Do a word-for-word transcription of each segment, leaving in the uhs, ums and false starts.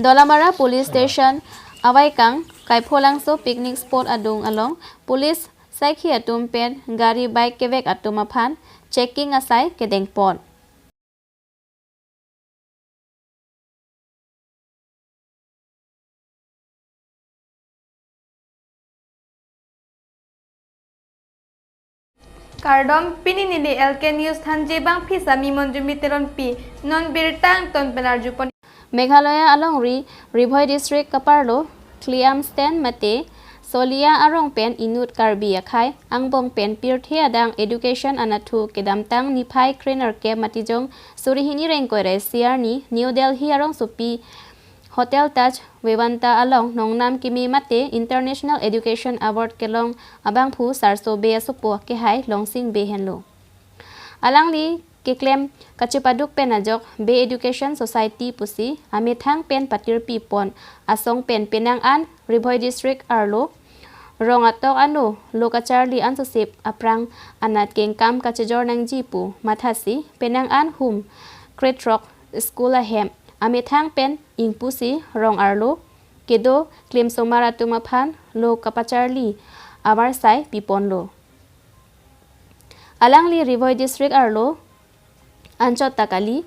Dolamara Police Station avaikang Kaipholangso picnic spot adung along police saikhi atum pen gari bike kevek atum aphan checking asai kedengpon. Kardom, pini neli L K News thanji abangphi sami Monjumi Teronpi, non birta angton pen arjupon. Meghalaya alongri Ri Bhoi District kaparlo Kliam Stand mate Solia arong pen inut Karbi akhei angbong pen pirthe adang education anatthu kedamtang niphai krenerkep matijong suri hini ingkoi ra isi arni New Delhi arongsopi Hotel Taj Vivanta along nongnam kimi mate International Education Award kelong abangphu Sarso Bey asopo kehai Longsing Bey henlo. Alangli keklem kachepaduk pen ajok Bey Education Society pusi amethang pen patirpi pon asong pen penang an Ri Bhoi District arlo rong atok ano lo kacharli ansosip aphrang anat kengkam kachejor nangji pu mathasi penang an hum krethrok school ahem amethang pen ingpusi rong arlo kedo klemsomar atum aphan lo kapacharli avarsai piponlo. Alangli Ri Bhoi District arlo anchot ta kali.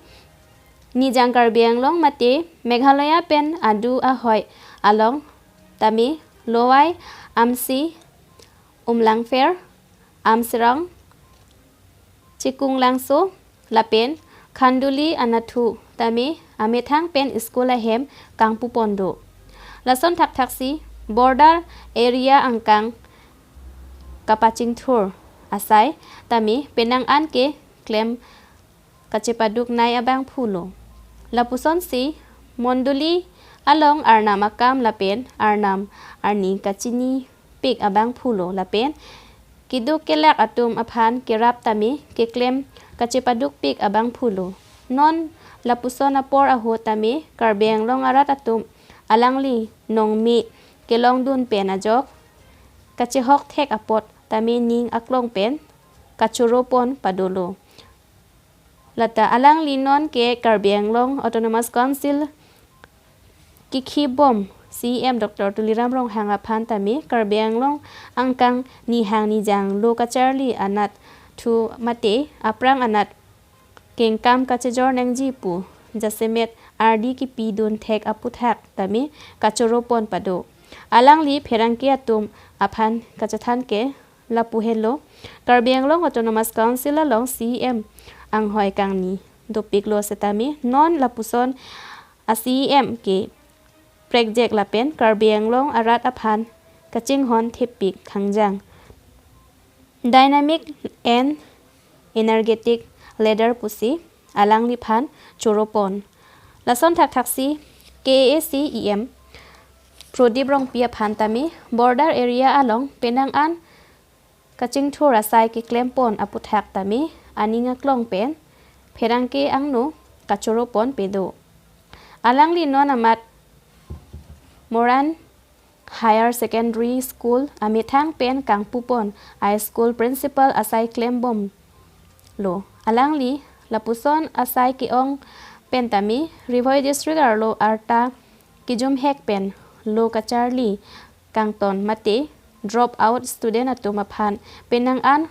Nijang Karbi Anglong mate Meghalaya pen adu ahoi along tame Lowai, Amsi, Umlangpher, Amsrong, Chikunglangso lapen Khanduli anatthu tame amethang pen school ahem kangpupon do. Lason thakthaksi border area angkang kapachingthur asai tame penang an keklem kachepaduknei abangphulo. Lapusonsi mondoli along arnam akam lapen arnam arni kachinipik abangphulo lapen keduk kelak atum aphan kerap tame keklem kachepadukpik abangphulo. Non lapuson apor ahut tame Karbi Anglong arat atum alangli nongme kelongdun pen ajok kachehok thek apot tame ning aklong pen kachoropon padolo. Lata alangli non ke Karbi Anglong Autonomous Council kikhibom C E M Doctor Tuliram Ronghang aphan tame Karbi Anglong angkang nihang nijang lo kacharli anatthu mate aphrang anat kengkam kachejor nangji pu jasemet ardi kipidun thek aputhak tame kachoropon pado. Alangli pherangke atum aphan kachethan ke lapu henlo, Karbi Anglong Autonomous Council along C E M anghoi kangni dopiklo setame non lapuson a C E M ke prekjek lapen Karbi Anglong arat aphan kachinghon thepik khangjang dynamic and energetic leader pusi alangliphan choropon. Lason thakthaksi K A A C E M Prodip Rongpi aphan tame border area along penang an kachingthur asai keklempon aputhak tame aning aklong pen pherangke angno kachoropon pedo. Alangli non amat Moran Higher Secondary School amethang pen kangpupon a school principal asai klembomlo. Alangli lapuson asai ke-ong pen tame Ri Bhoi District arlo arta kejumhek pen lo kacharli kangton mate drop out student atum aphan penang an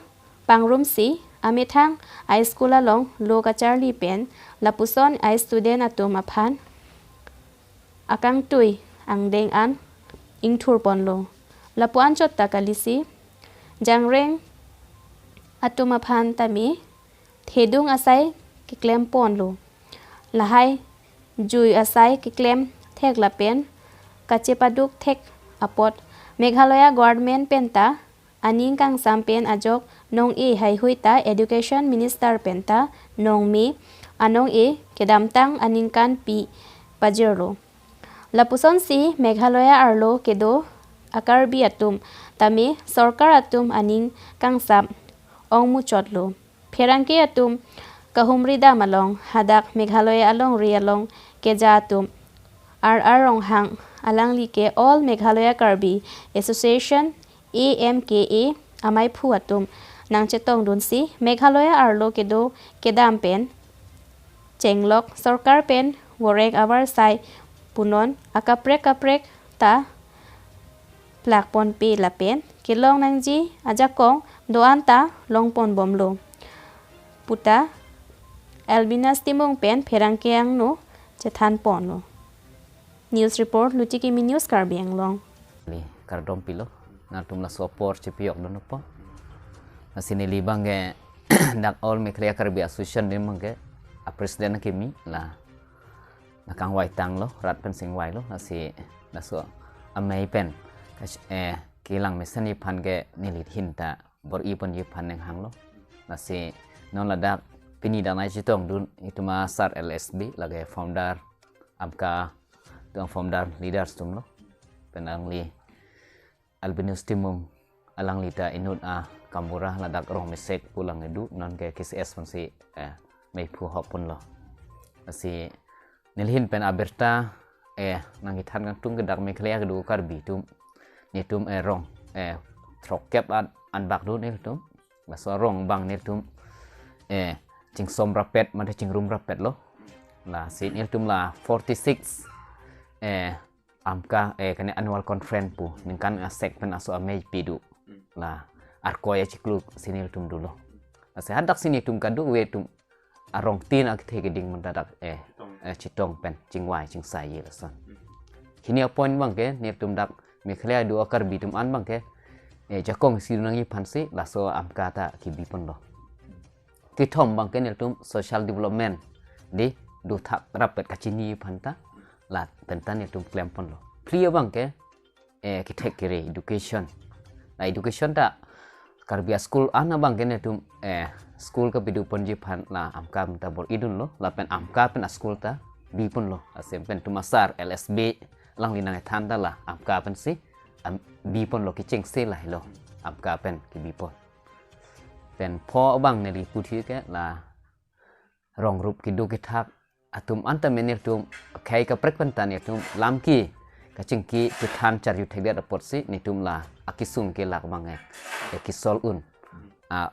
pangrumsi amethang a school along lo kacharli pen lapuson a student atum aphan akangtui angdeng an ingthurponlo. Lapu anchot ta kalisi jangreng atum aphan tame thedung asai keklemponlo. Lahai jui asai keklem thek lapen kachepaduk thek apot Meghalaya government penta aning kangsam pen ajok nong-e haihui ta Education Minister penta nongme anong-e kedamtang aningkan pi pajirlo. Lapusonsi Meghalaya arlo kedo a Karbi atum tame sorkar atum aning kangsam ongmuchotlo. Pherangke atum kahumri dam along hadak Meghalaya alongri along keja atum R R Ronghang alangli ke All Meghalaya Karbi Association A M K A amaiphu atum nangchetongdunsi Meghalaya arlo kedo kedam pen chenglok sorkar pen vorek avarsai punon akaprek kaprek ta plakponpe lapen kelong nangji ajakong do-an ta longponbomlo puta Albinus Timung pen pherangke angno chethanponlo. News report, Luchi Kimi News, Karbi Anglong. Ni kardom pilo, nangtum laso apor chepiyok dun po. Lasi neli abangke dak All Meghalaya Karbi Association adim abangke a president kimi la nangkangvai tanglo, rat pen singvailo, lasi laso amei pen kas-, eh, kelang mesenji aphan ke neli ahin ta bor-iponji aphan nanghanglo. Lasi non ladak pini dak nangchetongdun itum asar L S B lake founder, AMCA atum founder leaders atumlo. Pen alangli Albinus Timung, alangli ta inut a gaonbura ladak Rongmesek pu alang kedo, non ke K C S pensi, eh, meiphu hopponlo. Lasi neli ahin pen abirta, eh, nangkethan kangtung ke dak Meghalaya kedo Karbi atum, netum, eh, rong, eh, throkkep an, anbak do netum. Laso arong abang netum, eh, chingsom rapet mate chingrum rapetlo. Lasi netum la forty-six, eh, AMCA, eh, kene annual conference pu ningkan asek pen laso amei pidu. La arkoi achiklo si netum dolo. Lasi hadak si netum kadokave atum arong tin akethe keding menta dak, eh, eh, chetong pen chingvai chingsai lason. Hini a point abangke netum dak Meghalaya do a Karbi atum an abangke, eh, jakong si nangji aphansi laso AMCA ta kebiponlo. Kethom abangke netum social development, di dothak rapet kachini aphan ta lapen ta netum klemponlo. Phli abangke, eh, kethek kere education. La education ta Karbi a school an abangke netum, eh, school kepiduponji aphan la AMCA pen ta bor-idunlo, lapen AMCA pen a school ta biponlo. Lasi pen itum asar L S B alangli nangkethan ta la AMCA pensi, am, biponlo, kechengsi lahelo AMCA pen kebipon. Pen pho abang neli puthot ke la rong rup kedo kethak atum anta me netum akhei kaprek pen ta netum lam ke kachingki chethan charju thekdet apotsi netum la akesung kelak abang, eh, eh, kesol un. A,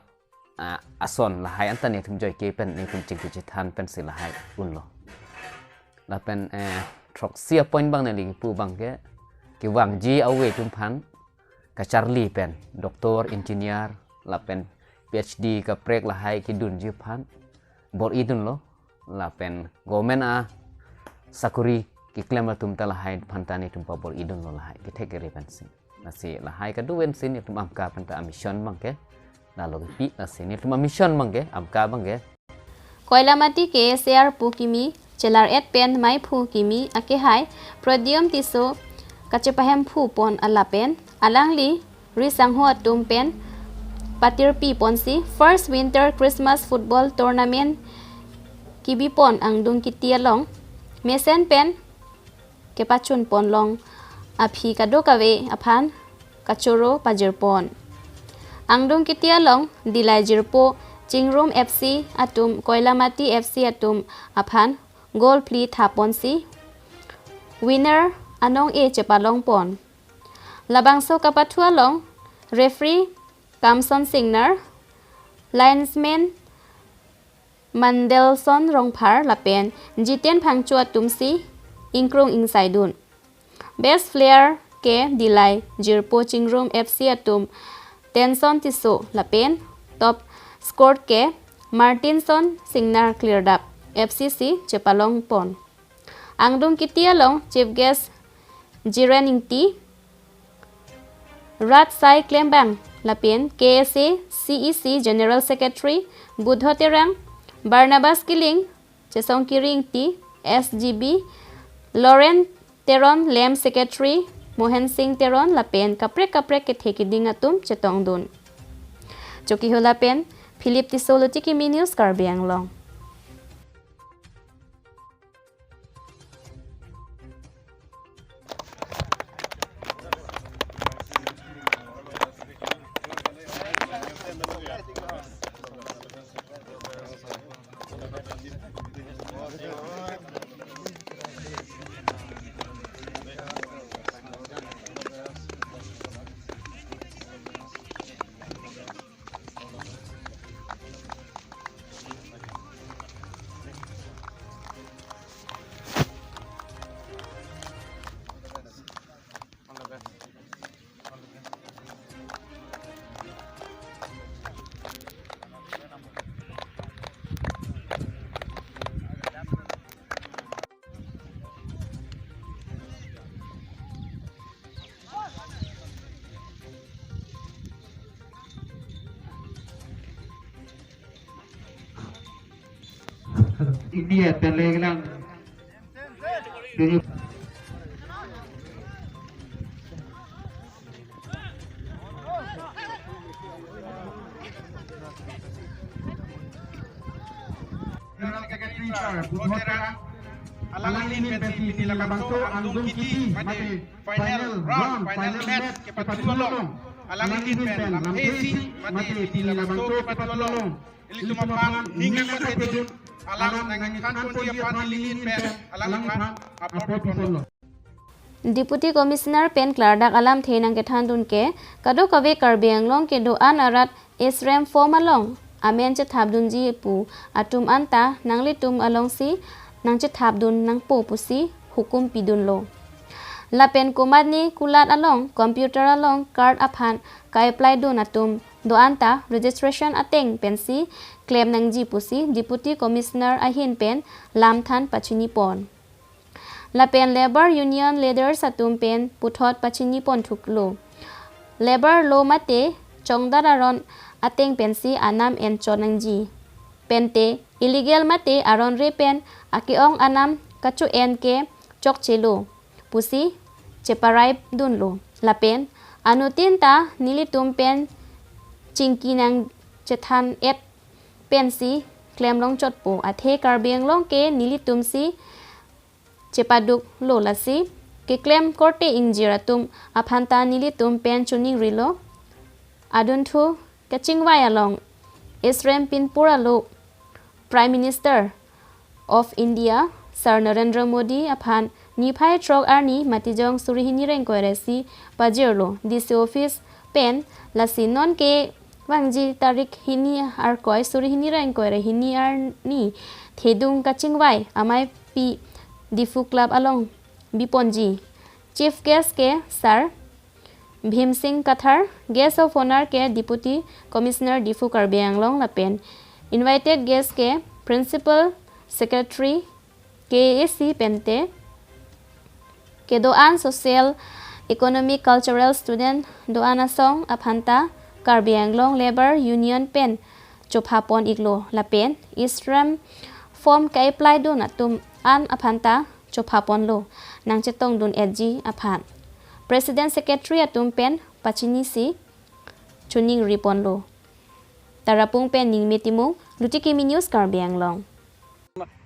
a, ason lahai anta netum joike pen netum chingki chethan pensi lahai unlo. Lapen, eh, throksi a point abang neli pu abangke kevangji ave atum aphan kacharli pen doctor, engineer, lapen P H D kaprek lahai kedunji aphan bor-idunlo, lapen government a sakori keklem atum ta lahai aphan ta netum pabor-idunlo lahai kethek kere pensi. Lasi lahai kado pensi netum AMCA pen ta a mission abangke lalo kepi, lasi netum a mission abangke, AMCA abangke. Koilamati K S A R pu kimi chelar-et pen meiphu kimi akehai Prodium Tisso kachepahemphu pon a lapen alangli risangho atum pen patirpi ponsi First Winter Christmas Football Tournament kebipon angdung kiti along mesen pen kepachun ponlong aphi kadokave aphan kachoro pajirpon. Angdung kiti along Dillai jirpo Chingrum F C atum Koilamati F C atum aphan goal phli thaponsi winner anong-e chepalongpon. Labangso kapathu along referee Kamson Singnar, linesman Mandelson Rongphar lapen Jiten Phangcho atumsi ingkrung ingsaidun. Best player ke Dillai jirpo Chingrum F C atum Tenson Tisso lapen top scorer ke Martinson Singnar Klirdap F C si chepalongpon. Angdung kiti along chief guest Jiren Ingti, Rat Sai Klembang lapen K S A C E C General Secretary Budho Terang, Barnabas Killing, Chesongkiri Ingti, S G B, Lauren Teron, Lem Secretary Mohen Singh Teron lapen kaprek kaprek kethe keding atum chetongdun. Chokihola pen Philip Tisso, Luchi Kimi News, Karbi Anglong. India pen le lang. Dini General Secretary Sir Budho Terang, alangli ahin pensi pini labangso angdung kiti mate final round, final match kepathu along, alangli ahin pen lamthe isi mate pini labangso kepathu along ilitum aphan ning nangkathe dun, alam nangthan ponji aphan ili ahin pen alangphan apor piponlo. Deputy Commissioner pen klardak alamthe nangkethan dun ke, kadokave Karbi Anglong kedo-an arat Esrem form along amen chethap dunji pu atum anta nanglitum alongsi nangchethap dun nangpo pusi hukum pidunlo. Lapen komatne kulat along computer along card aphan ka-apply dun atum do-an ta registration ateng pensi klem nangji pusi Deputy Commissioner ahin pen lamthan pachinipon. Lapen Labour Union leaders atum pen puthot pachinipon thuklo. Labour law mate chongdat aron ateng pensi anam enchot nangji. Pente illegal mate aron re pen ake-ong anam kacho-en ke chokchelo pusi cheparai dunlo. Lapen anuttin ta nelitum pen chingki nangchethan-et pensi klemlong chotpo. Athe Karbi Anglong ke nelitumsi chepaduklo, lasi keklem korte ingjir atum aphan ta nelitum pen choningrilo. Adunthu kachingvai along Esrem pinpur alo Prime Minister of India Sir Narendra Modi aphan niphai throk arni matijong suri hini ra ingkoi ra isi pajirlo D C office pen, lasi non kevangji tarik hini Arkoi suri hini ra ingkoi ra hini arni thedung kachingvai ameipi Diphu Club along biponji. Chief guest ke Sir Bhim Singh Kathar, guest of honour ke Deputy Commissioner Diphu Karbi Anglong lapen invited guest ke Principal Secretary K A A C pente kedo-an social, economic, cultural, student do-an asong aphan ta Karbi Anglong Labour Union pen chophapon iklo lapen Esrem form ka-apply dun atum an aphan ta chophaponlo nangchetong dun-etji aphan. President Secretary atum pen pachinisi choningriponlo. Tarapung pen Ningme Timung, Luti Kimi News, Karbi Anglong.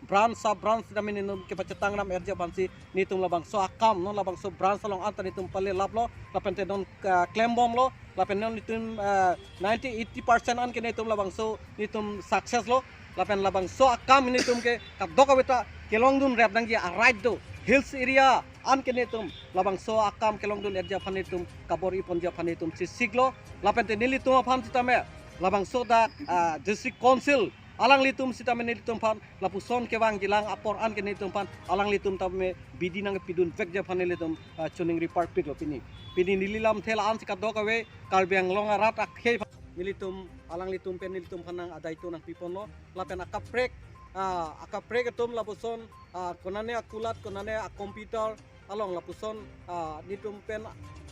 Branch, sub branch sitame netum kepachetang ram-etji aphansi netum labangso akam, non labangso branch along anta netum pale laplo, lapen te non, ah, klembomlo, lapen non netum, ah, ninety eighty percent an ke netum labangso netum success lo, lapen labangso akam netum ke kadokave ta kelongdun rep nangji a-right do, hills area an ke netum labangso akam kelongdun-etji aphan netum kabor-iponji aphan netum chesiklo, lapen te nelitum aphan sitame labangso dak, ah, District Council alanglitum sitame nelitum aphan lapuson kevangjilang apor an ke nelitum aphan alanglitum tame bidi nangpidunvekji aphan nelitum, ah, choningri parpiklo pini. Pini neli lamthe la-ansi kadokave Karbi Anglong arat akhei aphan nelitum alanglitum pen nelitum aphan nang adai to nangpiponlo, lapen akaprek, ah, akaprek atum lapuson, ah, konane akulat, konane a-computer along lapuson, ah, netum pen,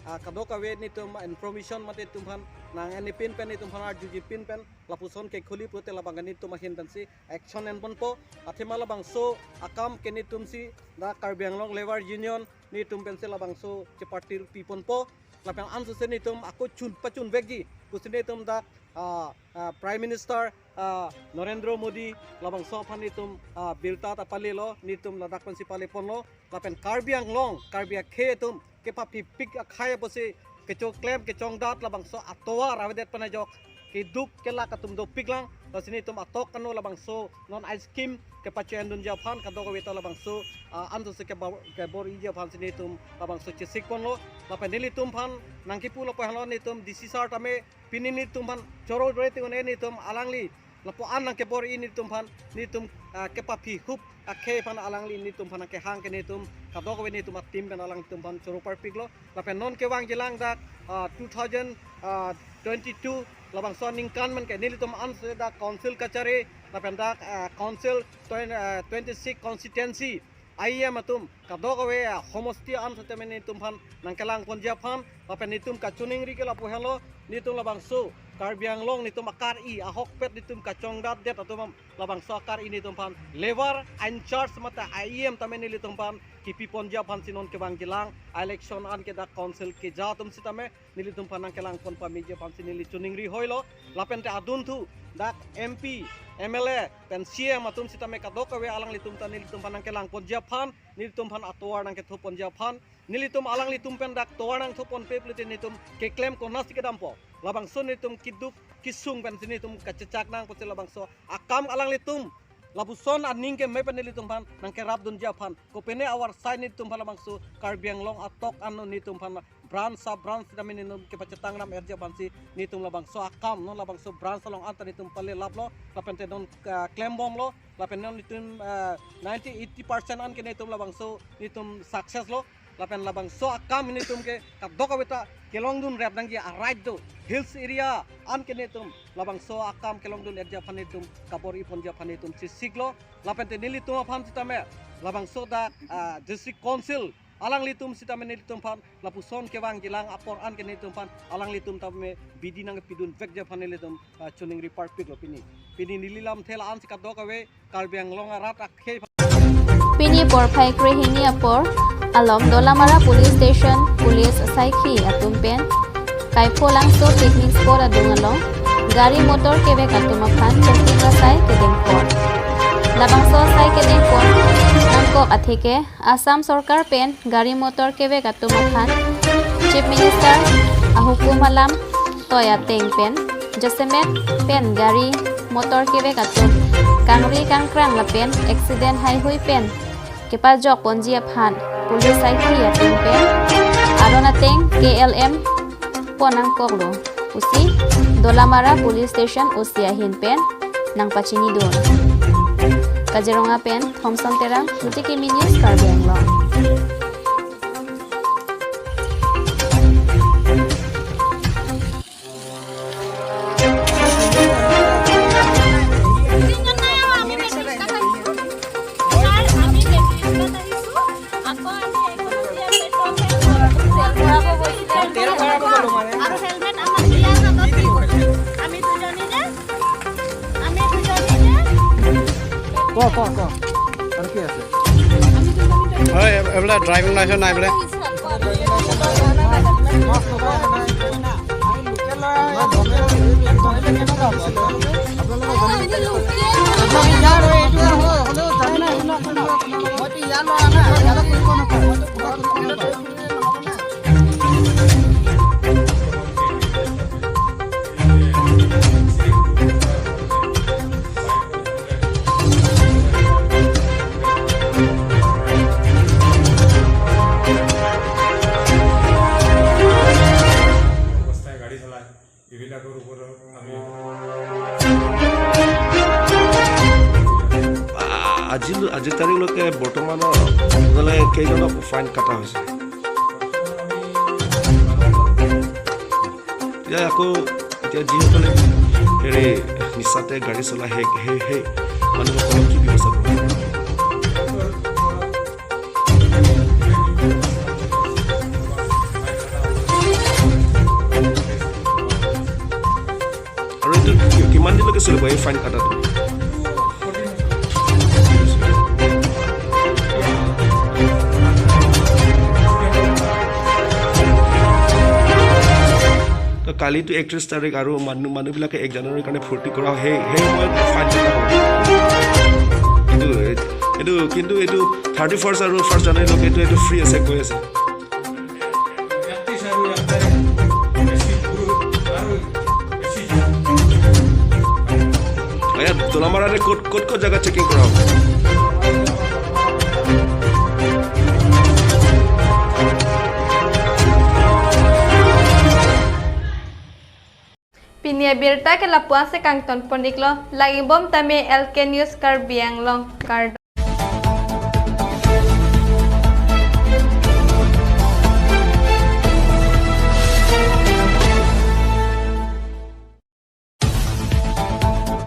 ah, kadokave netum information mate netum aphan nang-enpin pen netum aphan arjujipin pen lapuson kekhuli pulote labang netum ahin pensi action enponpo. Athema labangso akam ke netumsi dak Karbi Anglong Labour Union netum pensi labangso chepartir piponpo. Lapen ansose netum ako chun pachunvekji pusi netum dak, ah, ah, Prime Minister, ah, Narendra Modi labangso aphan netum, ah, birta ta palelo, netum ladak pensi paleponlo. Lapen Karbi Anglong, Karbi akhei atum kepaphipik akhei apotsi kechoklem kechongdat labangso atovar avedet pen ajok keduk kelak atum dopiklang, lasi netum atok kano labangso non a-scheme kepacho-endunji aphan kadokave ta labangso, ah, ansose kebor-, kebor-iji aphansi netum labangso chesikponlo. Lapen nelitum aphan nangkipu lapu helo, netum D C sir tame pini netum aphan choro dore te un-e, netum alangli lapu-an nangkebor-i netum aphan netum, ah, kepaphi hup akhei aphan alangli netum aphan nangkehang ke netum kadokave netum a-team pen alangtum aphan choro parpiklo. Lapen non kevangjilang dak, ah, two thousand, ah, twenty-two labangso aningkan pen ke nelitum anse dak council kachari lapen dak, ah, council twen-, ah, twenty-six constituency I E M atum kadokave, ah, homosti an sitame netum aphan nangkelangponji aphan, lapen netum kachoningri ke lapu helo, Netum labangso Karbi Anglong netum akar-i ahokpet netum kachongdatdet atum labangso akar-i netum aphan labour in charge mate I E M tame nelitum aphan kipiponji aphansi non kevangjilang election anke dak council keja atum sitame nelitum aphan nangkelangpon pameji aphansi neli choningri hoilo. Lapente adunthu dak M P, M L A pen C M atum sitame kadokave alanglitum ta nelitum aphan nangkelangponji aphan, nelitum aphan atovar nangkethoponji aphan, nelitum alanglitum pen dak tovar nangthoponpe pulote netum keklem konatsi kedampo. Labangso netum keduk kesung pensi netum kachechak nangpo, labangso akam alanglitum lapuson aning keme pen nelitum aphan nangkerapdunji aphan, kopine avarsai netum aphan labangso Karbi Anglong atok ano netum aphan branch sub branch sitame netum kepachetang ram erji aphansi netum labangso akam non labangso branch along anta netum palelaplo, lapente non, ah, klembomlo, lapen non netum, ah, ninety eighty percent anke netum labangso netum success lo. Lapen labangso akam netum ke kadokave ta kelongdun rap nangji arai do, hills area anke netum labangso akam kelongdun erji aphan netum kabor-iponji aphan netum chesiklo. Lapente nelitum aphan sitame labangso dak, ah, district council alanglitum sitame nelitum aphan lapuson kevangjilang apor anke netum aphan alanglitum tame bidi nangpidunvekji aphan nelitum, ah, choningri parpiklo pini. Pini neli lamthe la-ansi kadokave Karbi Anglong arat akhei. Pini porphai krehini apor alom Dolamara Police Station Police asaikhi atum pen Kaiphulangso picnic spot adung along gari motor kevek atum aphan chongting asai kedengpon. Labangso asai kedengpon nangkok atheke Assam Sorkar pen gari motor kevek atum aphan Chief Minister ahukum alam toi ateng pen jasemet pen gari motor kevek atum kangri kangkrang lapen accident haihui pen kepajokponji aphan police asaikhi atum pen aron ateng K L M pon nangkoklo pusi Dolamara Police Station O C ahin pen nangpachinidun. Kaziranga pen Thomson Terang, Lutiki News, Karbi Anglong. ক, ক, ক। আৰু কি আছে? হয়, এইবিলাক driving licence নাই বোলে। অৱস্থাই গাড়ী চলায়, এইবিলাকৰ ওপৰত আমি আ-, আজিল-, আজিৰ তাৰিখলৈকে বৰ্তমানৰ গ'লে কেইজনক ফাইন কটা হৈছে? এতিয়া আকৌ, এতিয়া যিসকলে হেৰি নিচাতে গাড়ী চলাই, সেই, সেই, সেই মানুহসকলক কি ব্যৱস্থা গ্ৰহণ কৰা হ'ব? আৰু এইটো কি-, কিমান দিনলৈকে চলিব এই ফাইন কটাটো? তো কালিতো একত্ৰিশ তাৰিখ আৰু মানুহ, মানুহবিলাকে এক জানুৱাৰীৰ কাৰণে ফূৰ্তি কৰা, সেই, সেই সময়ত ফাইন কটা হ'ব। কিন্তু, এইটো, কিন্তু এইটো থাৰ্টি ফাৰ্ষ্ট আৰু ফাৰ্ষ্ট জানুৱাৰীলৈকে এইটো, এইটো ফ্ৰী আছে, কৈ আছে। এয়া দোলামাৰাৰে ক'ত, ক'ত, ক'ত জাগা চেকিং কৰা হ'ব? Pini abirta ke lapu-an si kangton pon-iklo, langbom tame L K News Karbi Anglong, kardom.